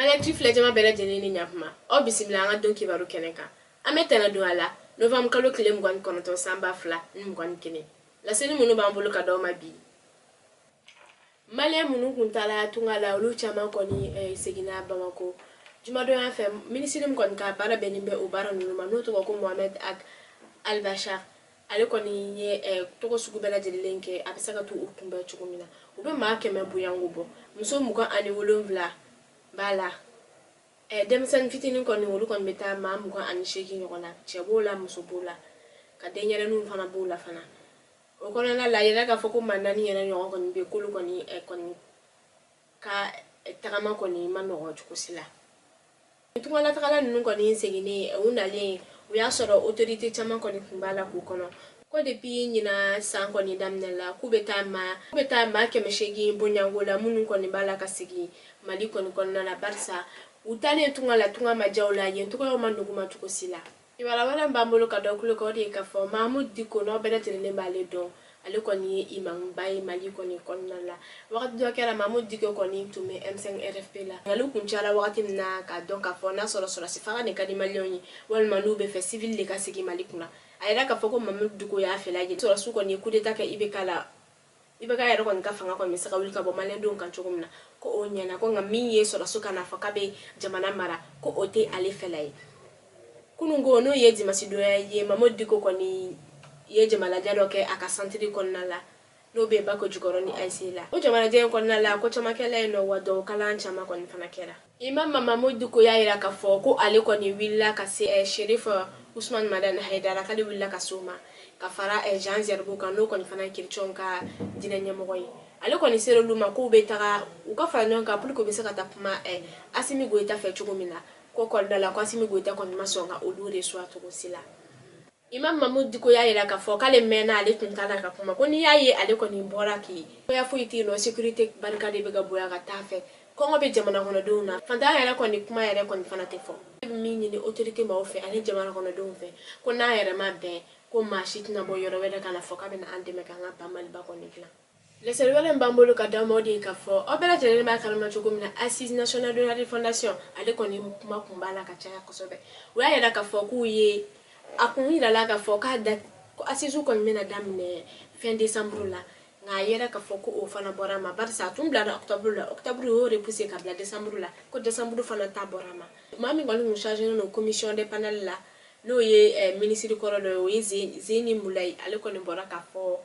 Maliyɛn filɛ jama bɛɛ lajɛlen ni ɲakuma, aw bisimila an ka don kibaru kɛnɛ kan. An bɛ tɛnɛ don a la, novembre kalo tile 29, san 2021. Laseli minnu b'an bolo ka d'aw ma bi: Maliyɛn minnu kun taara tunga la, olu caman kɔni seginna Bamako jumadonya fɛ. Minisiri min kɔni ka baara bɛnnen bɛ o baara ninnu ma, n'o tɔgɔ ko Mohamed Ag Albachar, ale kɔni ye tɔgɔ sugu bɛɛ lajɛlen kɛ a bɛ se ka t'u kunbɛn cogo min na. U bɛ maa 100 bonyanko bɔ, muso 27 b'a la, denmisɛnnin fitinin kɔni, olu kɔni bɛ taa maa 28 ɲɔgɔn na. Cɛ b'o la, muso b'o la, ka denɲɛrɛninw fana b'o la fana. O kɔnɔna la, a yɛrɛ k'a fɔ ko maa naani yɛrɛ ɲɔgɔn kɔni bɛ yen, k'olu kɔni ka tagama kɔni ma nɔgɔ cogo si la. Tungalatagala ninnu kɔni seginnen, u nalen, u y'a sɔrɔ autorité caman kɔni tun b'a la k'u kɔnɔ ko depuis ɲina san kɔni daminɛ la, k'u bɛ taa maa 800 bonyanko la, minnu kɔni b'a la ka segin Mali kɔni kɔnɔna la, barisa u taalen tunga la, tunga ma diya u la, yen togoyaw ma nugu ma cogo si la. Kibaruya wɛrɛ min b'an bolo ka da kulo kan, o de ye k'a fɔ Mahamudu Diko, n'aw bɛɛ lajɛlen b'ale dɔn, ale kɔni ye imamuba ye Mali kɔni kɔnɔna la. Wagati dɔ kɛra, Mahamudu Diko kɔni tun bɛ M5 RFP la. Ɲininkaliw kun cayara wagati min na k'a dɔn k'a fɔ n'a sɔrɔ sɔrɔsi fanga de ka di Maliyɛnw ye, walima n'u bɛ fɛ civil de ka sigi Mali kunna, a yɛrɛ k'a fɔ ko Mahamudu Diko y'a fɛla ye sɔrɔsiw kɔni ye coup d'état kɛ IBK la, IBK yɛrɛ kɔni ka fanga kɔni bɛ se ka wuli ka bɔ Maliyɛndenw kan cogo min na, ko o ɲɛna, ko nka min ye sɔrɔsiw ka n'a fɔ k'a bɛ jamana mara, ko o tɛ ale fɛla ye. Kunun ko, n'o ye dimasidonya ye, Mahamudu Diko kɔni ye jamalajɛ dɔ kɛ a ka centre kɔnɔna la, n'o bɛ Bako Jukɔrɔ ni AIC la. O jamalajɛ in kɔnɔna la, ko caman kɛla yen nɔ, wa dɔw kalan caman kɔni fana kɛra. Imam Mahamudu Diko y'a yira k'a fɔ ko ale kɔni wulila ka se Sherif Usman Madani Hayidara, k'ale wulila ka se o ma ka fara Jean Zerbo kan, n'o kɔni fana ye chrétienw ka diinɛ ɲɛmɔgɔ ye. Ale kɔni sera olu ma k'u bɛ taga u ka fara ɲɔgɔn kan pour que u bɛ se ka taa kuma Asimi Goyita fɛ cogo min na. Ko kɔnɔna la, ko Asimi Goyita kɔni ma sɔn ka olu reçoit cogo si la. Imam Mahamudu Diko y'a yira k'a fɔ k'ale mɛnna, ale tun t'a la ka kuma, ko n'i y'a ye ale kɔni bɔra k'i koya foyi tɛ yen nɔ, sécurité barika de bɛ ka bonya ka taa fɛ, kɔngɔ bɛ jamana kɔnɔdenw na, fantanya yɛrɛ kɔni kuma yɛrɛ kɔni fana tɛ fɔ. Ne bɛ min ɲini autorité maaw fɛ ani jamana kɔnɔdenw fɛ, ko n'an yɛrɛ ma bɛn, ko maa si tɛna bɔ yɔrɔ wɛrɛ ka na fɔ k'a bɛna an dɛmɛ k'an ka ba Maliba kɔni dilan. Laseli wɛrɛ min b'an bolo ka d'aw ma, o de ye k'a fɔ aw bɛɛ lajɛlen b'a kalama cogo min na, Assise nationale de la refondation, ale kɔni kuma kun b'a la ka caya kosɛbɛ. U y'a yira k'a fɔ k'u ye a kun yirala k'a fɔ k'a da ko assise kɔni bɛna daminɛ fin décembre la, nka a yera k'a fɔ ko o fana bɔra a ma, barisa a tun bilara octobre la, octobre y'o repoussé ka bila décembre la, ko décembre fana ta bɔra a ma. Maa min kɔni kun chargé don commission de panel la, n'o ye ministre kɔrɔ dɔ ye, o ye Zeni Mulayi, ale kɔni bɔra k'a fɔ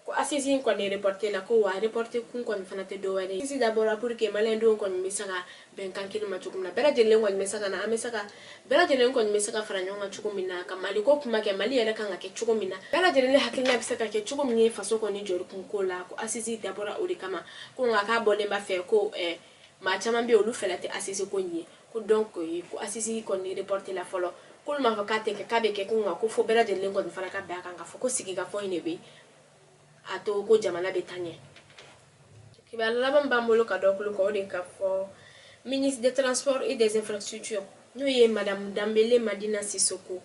ko assise in kɔni reporté la, ko wa reporté kun kɔni fana tɛ dɔwɛrɛ ye, assise dabɔra pour que Maliyɛndenw kɔni bɛ se ka bɛnkan kelen ma cogo min na, bɛɛ lajɛlen kɔni bɛ se ka na, an bɛ se ka bɛɛ lajɛlen kɔni bɛ se ka fara ɲɔgɔn kan cogo min na ka Mali ko kuma kɛ, Mali yɛrɛ kan ka kɛ cogo min na, bɛɛ lajɛlen hakilina bɛ se ka kɛ cogo min ye faso kɔni jɔli kun ko la, ko assise dabɔra o de kama. Ko nka k'a bɔlen b'a fɛ ko maa caman bɛ yen, olu fɛla tɛ assise ko in ye, ko donc ko assise kɔni reporté la fɔlɔ, k'olu m'a fɔ k'a tɛ kɛ, k'a bɛ kɛ, ko nka ko fo bɛɛ lajɛlen kɔni fana ka bɛn a kan k'a fɔ ko sigikafɔ in de bɛ a to ko jamana bɛ taa ɲɛ. Kibaruya laban b'an bolo ka dɔ kulo kan, o de ka fɔ ministre des Transports et des Infrastructures, n'o ye madame Danbele Madina Sisoko,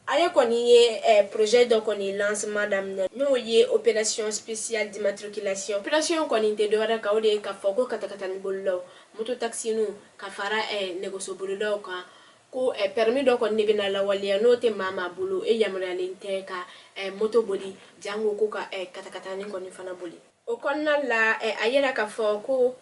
ale kɔni ye projet dɔ kɔni lancement daminɛ, n'o ye opération spéciale d'immatriculation. Opération kɔni tɛ dɔwɛrɛ kan, o de ye k'a fɔ ko katakatani bolilaw, moto taxiniw ka fara nɛgɛso bolilaw kan, ko permis dɔ kɔni de bɛna lawaleya, n'o tɛ maa maa bolo, e yamaruyalen tɛ ka moto boli, jango ko ka katakatani kɔni fana boli. O kɔnɔna la, a yira k'a fɔ ko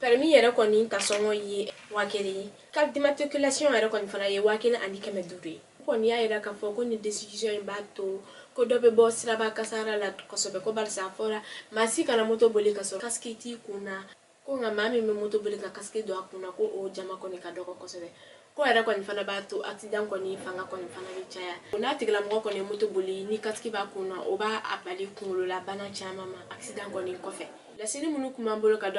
permis yɛrɛ kɔni ta sɔngɔ ye 1000 ye, carte d'immatriculation yɛrɛ kɔni fana ye 1500 ye. Kɔni y'a yira k'a fɔ ko nin décision in b'a to ko dɔ bɛ bɔ siraba kasara la kosɛbɛ, ko barisa a fɔra maa si kana moto boli ka sɔrɔ casque t'i kun na, ko nka maa min bɛ moto boli ka casque don a kun na, ko o jama kɔni ka dɔgɔ kosɛbɛ, ko yɛrɛ kɔni fana b'a to accident kɔni fanga kɔni fana bɛ caya. N'a tigilamɔgɔ kɔni ye moto boli ni casque b'a kun na, o b'a a bali kunkololabana caman ma accident kɔni kɔfɛ. Laseli minnu kun b'an bolo ka